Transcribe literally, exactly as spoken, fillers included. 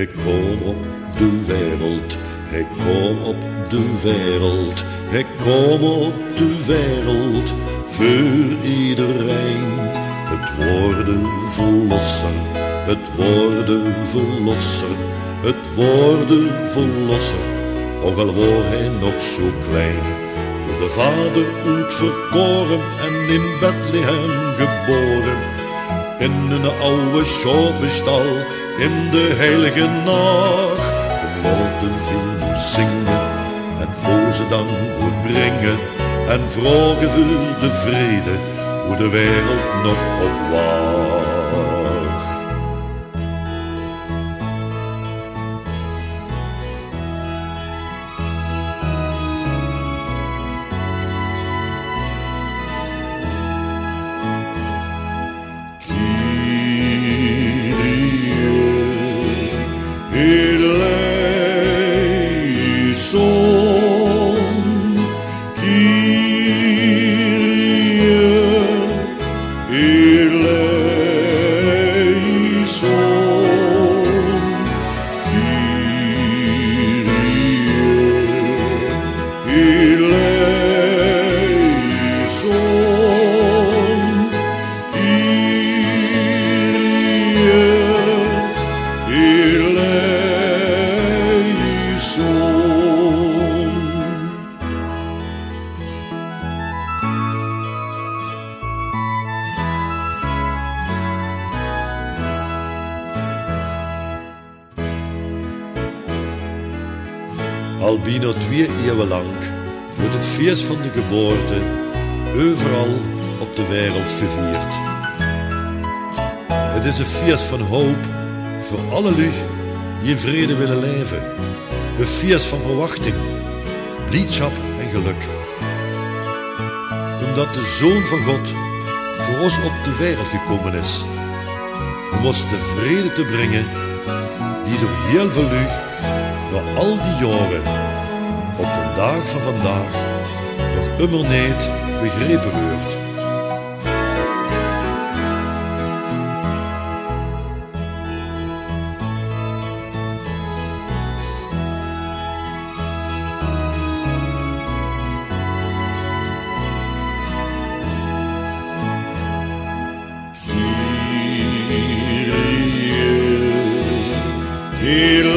Ik kom op de wereld, ik kom op de wereld, ik kom op de wereld veur iedereen. Het woord verlosser, het woord verlosser, het woord verlosser, ook al woor hij nog zo klein. Door de Vader oetverkoren en in Bethlehem geboren. In een oude schapenstall in de heilige nacht. Laote v'r noe zinge en oze dank oetbringe en vraoge veur de vrede, wo de wereld nog op wach. Kyrie eleison, Kyrie eleison, Kyrie eleison, Kyrie eleison. Al bienao twieë ieuwe lank weurt 't fieës van de geboorte euveral op de wereld gevierd. 't Is e fieës van hoop veur alle luuj die in vrede wille laeve. E fieës van verwachting, bliedsjap en gelök. Umdat de Zoon van God veur ós op de wereld gekómme is, um ós de vrede te bringe die door hiel väöl luuj nao al die jaore op d'n daag van vandaag nog ummer neet begrepe weurt. Kyrie